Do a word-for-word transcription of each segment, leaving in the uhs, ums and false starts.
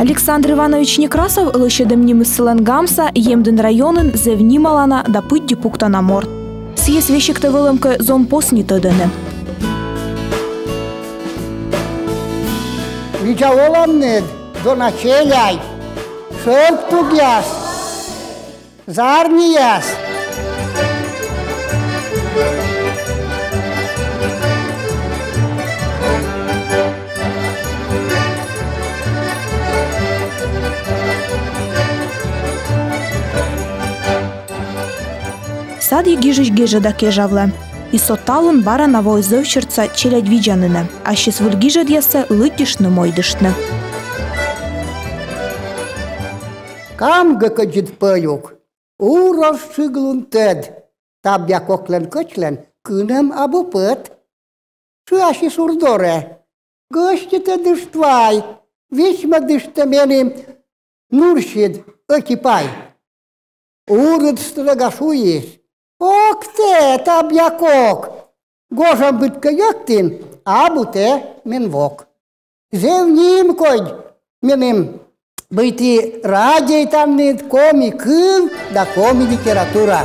Александр Иванович Некрасов лӧсьӧдӧм нимыс сылӧн гамса, Емдін районын зэв нималана да пыдди пуктана морт. Сійӧс весиг тэ вӧлӧмкӧ зонпосни тӧдӧны. Видза оланныд, дона челядь, шӧвк тугъяс, зарнияс. Садйӧ гижысь гежӧда кежавлӧ. И со талун бара на воис зэв сьӧрса челядь видзанінӧ, ассьыс выль гижӧдъяссӧ лыддьыштны-мойдыштны. Камгӧ кӧдзыд пӧлюк, урос шыглун тӧд, табъя коклӧн кӧчлӧн кынӧм абу пӧт. Шыасис ур дорӧ: гӧститӧдышт вай, вичмӧдышт тэ меным нурсьыд ӧти пай. Урыд стрӧга шуис: ок тэ, табъя кок, гожӧмбыд кӧ йӧктін, абу тэ мен вок. Зэв нимкодь меным, мый ті радейтанныд коми кыв да коми литература.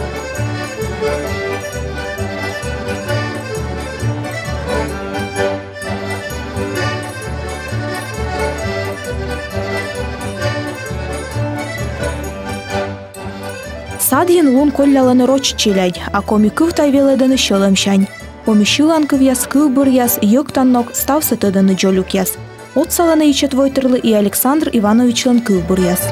Садйын лун коллялӧны роч челядь, а коми кыв тай велӧдӧны сьӧлӧмсянь. Коми сьылан кывъяс, кывбуръяс, йӧктан ног — ставсӧ тӧдӧны дзолюкъяс. Отсалӧны ичӧт войтырлы и Александр Ивановичлӧн кывбуръяс.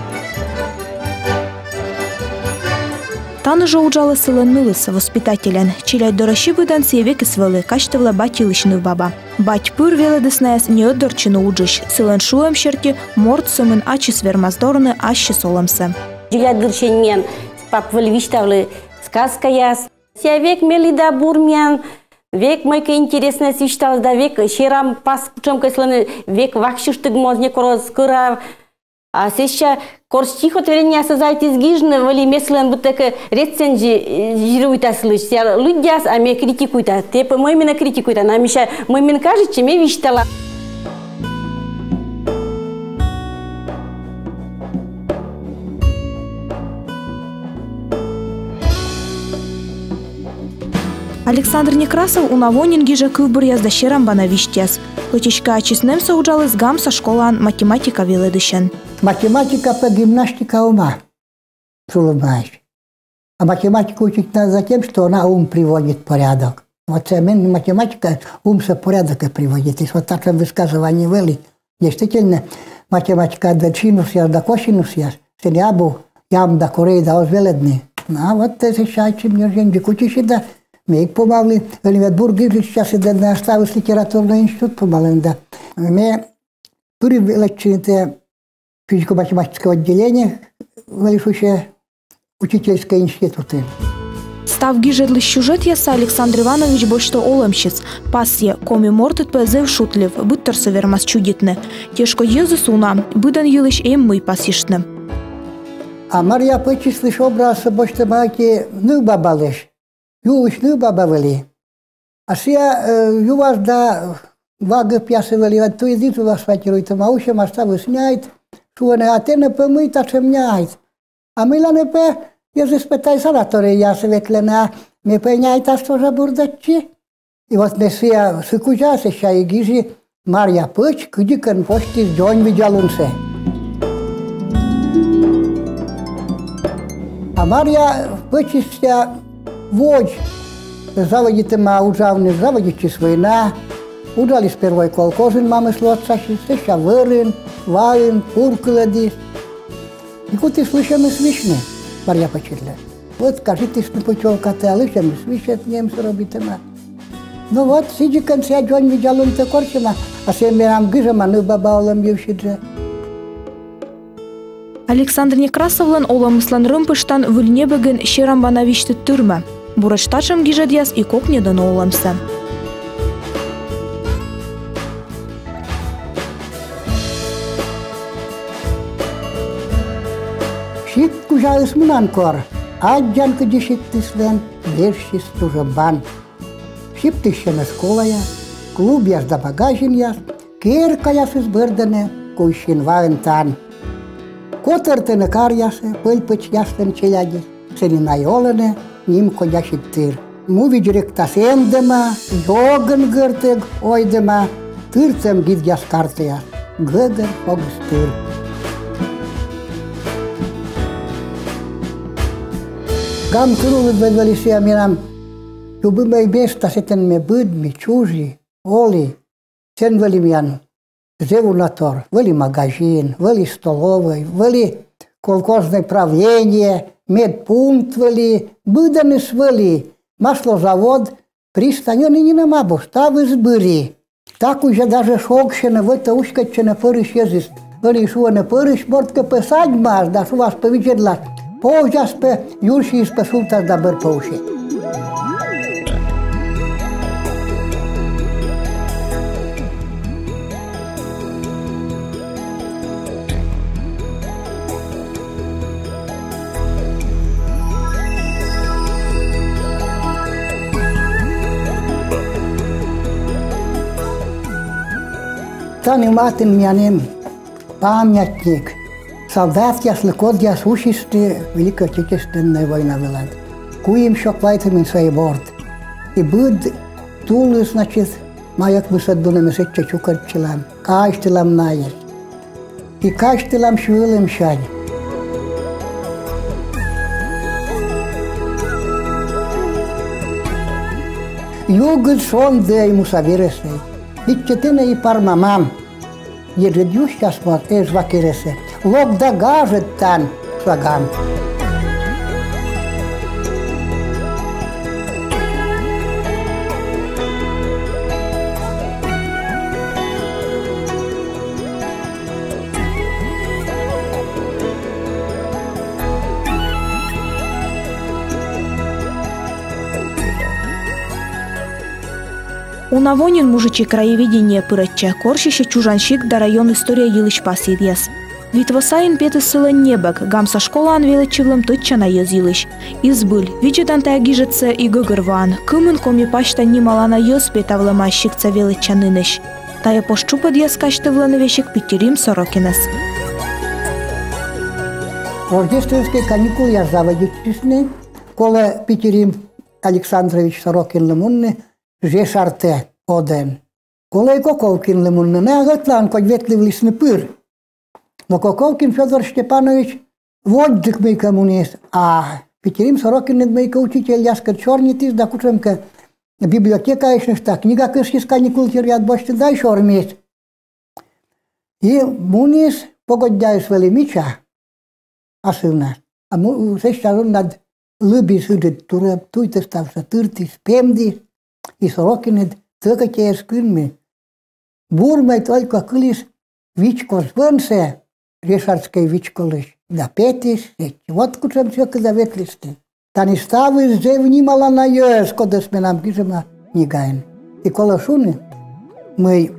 Тані жӧ уджалӧ сылӧн нылыс воспитательӧн. Челядь дорӧ сибыдӧн сійӧ векыс вӧлі, казьтывлӧ бать йылысь нывбаба. Бать пыр велӧдіс найӧс не ӧтдортчыны уджысь, сылӧн шуӧм серти, морт сӧмын ачыс вермас дорны ассьыс олӧмсӧ. Дзиля дырсянь миян пап вӧлі висьтавлы сказкаяс. Сійӧ век мелі да бур миян, век мыйкӧ интереснӧйӧс висьталас да век серам пас кутшӧмкӧ сылӧн, век ваксьыштіг моз некор оз кӧрав. А сэсся кор стихотворениеяссӧ заводитіс гижны, вӧлі ме сылӧн быттьӧкӧ рецензируйта сылысь. Сійӧ лыддяс, а ме критикуйта. Тэ пӧ мый менӧ критикуйтан, а мися, мый мен кажитчӧ, ме висьтала. Александр Некрасов уна во нин гижӧ кывбуръяс да серамбана висьтъяс. Кӧть эськӧ ачыс нэмсӧ уджаліс гамса школаын математика велӧдысьӧн. Математика пӧ гимнастика ума, сулымаӧсь. А математику учить надо за тем, что она ум приводит в порядок. Вот именно математика умсӧ порядокӧ приводит. И вот такое высказывание вӧлі. Действительно, математика да синусъяс да косинусъяс, сэні абу ям да корей да оз велӧдны. А вот это ачым ньӧжйӧник учись да, ме эг помавлы, ӧні ведь бур гижысьяс да ставыс литературнӧй институт помалӧны да. Ме пыри велӧдчыны тэ физико-математическое отделение вӧлі шусьӧ учительскӧй институтын. Став гижӧдлысь сюжетъяссӧ Александр Иванович босьтӧ олӧмсьыс. Пасйӧ, коми мортыд пӧ зэв шутлив, быдторсӧ вермас чудитны. Тешкодь йӧзыс уна, быдӧн йылысь эм мый пасйыштны. А Марья Пӧчыслысь образсӧ босьтӧма ӧти нывбабалысь. Юлысь нывбаба вӧлі. А сійӧ, э, юас да ва гӧпъясыс вӧлі, а туйӧд из асфальтируйтӧма, а усьӧма ставыс няйт, шуӧны: а тэнӧ пӧ мый татшӧм няйт? А мыйла нӧ пӧ йӧзыс пӧ тай санаторийясӧ ветлӧны, а ме пӧ няйта тоже бурдӧдчи. И вот ме сійӧс сы кузя сэсся и гижи Марья Пӧч кыдзикӧн босьтіс дзоньвидзалунсӧ. А Марья Пӧчыс сійӧ водз заводитӧма уджавны, заводитчис война, уджаліс первой колхозын мамыслы отсасьысь, сэсся вӧрын, ваын, пур кылӧдіс. И кутіс лысьӧмыс висьны Марья Пӧчыдлӧн. Вот кажитіс на путёвкатӧ, а лысьӧмыс висьӧ, нэмсӧ робитӧма. Ну вот, сідзикӧн сійӧ дзоньвидзалунтӧ корсьӧма, а сійӧ менам гижӧма нывбаба олӧм йывсьыд жӧ. Александр Некрасовлӧн олӧмыслӧн рӧмпыштан выль небӧгын серамбана висьтыд тырмӧ. Буретш татшӧм гижӧдъяс и кокньӧдӧны олӧмсӧ. Сикт кузяыс мунан кор, аддзан, кыдзи сиктыслӧн вежсис тужӧмбан. Сиптысь эм школаяс, клубъяс да магазинъяс, керкаясыс бӧрдӧны кузь син ваӧн тан. Котӧртӧны каръясӧ пӧль-пӧчьяслӧн челядьыс, сэні найӧ олӧны нимкодясьыд тыр. Му видз ректас эндӧма, ёгын гӧрд эг ойдӧма, тыртӧм гидъяс-картаяс, гӧгӧр шогыс тыр. Гамтыр улыд вӧлі сійӧ менам любимӧй места, сэтӧн ме быдми, чужи, олі. Сэн вӧлі миян зэв уна тор, вӧлі магазин, вӧлі столӧвӧй, вӧлі колхознӧй правление, медпункт вӧлі, быдӧныс вӧлі, маслозавод, пристань, ӧні нинӧм абу, ставыс быри. Та кузя даже шогсьӧны, вӧтӧ уськӧдчӧны пӧрысь йӧзыс. Ӧні шуӧны: пӧрысь морт кӧ пӧ садьмас да шуас пӧ видзӧдлас, повзяс пӧ, юрсиыс пӧ сувтас да бӧр пӧ уси. Тані матын миян эм памятник солдатъяслы, кодъяс усисны Великӧй Отечественнӧй война вылад. Куим сё квайтымын сійӧ морт. И быд тулыс, значит, май ӧкмысӧд лунӧ ми сэтчӧ чукӧртчылам, казьтылам найӧс. И казьтылам сьӧ ылӧмсянь. Югыд шонді ӧй, муса верӧсӧй, видзӧд, тэнӧ и пармамам. Еджыд юсьяс моз Эжва керӧсӧ, лок да гажӧд тан шуам. Уна во нин мужичӧй краеведение пырӧдчӧ, корсьысьӧ чужан сикт да район история йылысь пасйӧдъяс. Вит во сайын петіс сылӧн небӧг, Гамса школаын велӧдчывлӧм тӧдчана йӧз йылысь. И збыль, видзӧдан тайӧ гижӧдсӧ и гӧгӧрвоан, кымын коми пасьта нималана йӧз петавлӧма сиктса велӧдчанінысь. Тайӧ пос тшупӧдъяс казьтывлӧны весиг Питирим Сорокинӧс. Рождественскӧй каникулъяс заводитчисны, колӧ Питирим Александрович Сорокинлы мунны Жешартӧ одӧн. Колӧ и Коковкинлы мунны, найӧ ӧтлаын кодь ветлывлісны пыр. Но Коковкин Фёдор Степанович водзджык мыйкӧ муніс, а Питирим Сорокиныд мыйкӧ учительяскӧд сёрнитіс да кутшӧмкӧ библиотекаысь нӧшта книга кӧсйис каникул серти босьтны да и сёрмис. И муніс, погоддяыс вӧлі мича асывнас. А му-, сэсся зонад лыбис ыджыд турӧб, туйтӧ ставсӧ тыртіс, пемдіс, и Сорокиныд тӧкӧтьӧ эз кынмы. Бур, мый только кыліс вичко звӧнсӧ, Жешартскӧй вичколысь, да петіс сэтчӧ. Вот кутшӧм сьӧкыда ветлісны. Тані ставыс зэв нималана йӧз, кодӧс менам гижӧма книгаын. И колӧ шуны, мый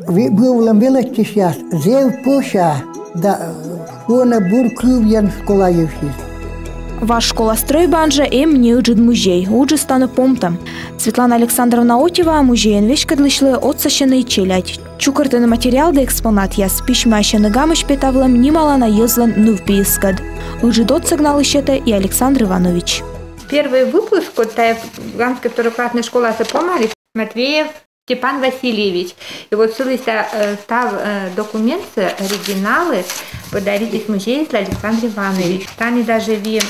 ви-, вӧвлӧм велӧдчысьяс зэв пӧся да, э, шуӧны, бур кывйӧн школа йывсьыс. Важ школа стрӧйбаын жӧ эм неыджыд музей, уджыс тані помтӧм. Светлана Александровна Отеваӧ, музейӧн веськӧдлысьлы, отсасьӧны и челядь. Чукӧртӧны материал да экспонатъяс, письмӧасьӧны Гамысь петавлӧм нималана йӧзлӧн нывпиыскӧд. Ыджыд отсӧг налы сетӧ и Александр Иванович. Первый выпуск, вот тая Гамскӧй второклассной школасӧ помаліс Матвеев Степан Васильевич. И вот сылысь, э, став, э, документсӧ, оригиналыс подаритіс музейыслы Александр Иванович. Тані даже ви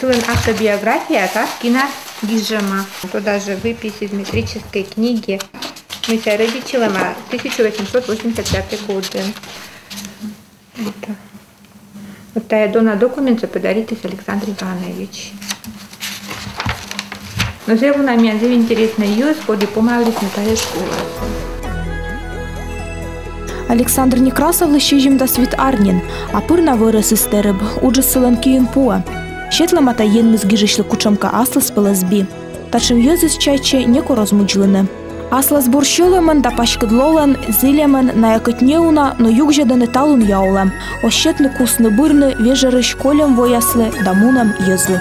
сылӧн автобиография, та скинас гижӧма. Тадз жӧ выпись из метрической книги. Мися, родилӧма тысяча восемьсот восемьдесят пятый годын. Это. Вот тая дона документсӧ подаритіс Александр Иванович. Но зэв уна миян зэв интереснӧй йӧз, коді помалісны тая школасӧ. Александр Некрасовлы сизимдас вит ар нин, а пыр на вӧрӧсыс тэрыб, уджыс сылӧн киын пуӧ. Сетлӧма тай Енмыс гижысьлы кутшӧмкӧ аслыспӧлӧс би. Татшӧм йӧзыс чайтсьӧ некор оз мудзлыны. Аслас бур сьӧлӧмӧн да паськыд лолӧн, зільӧмӧн найӧ кӧть не уна, но югзьӧдӧны талунъя олӧм, оз сетны кусны-бырны вежӧрысь кольӧм вояслы да мунӧм йӧзлы.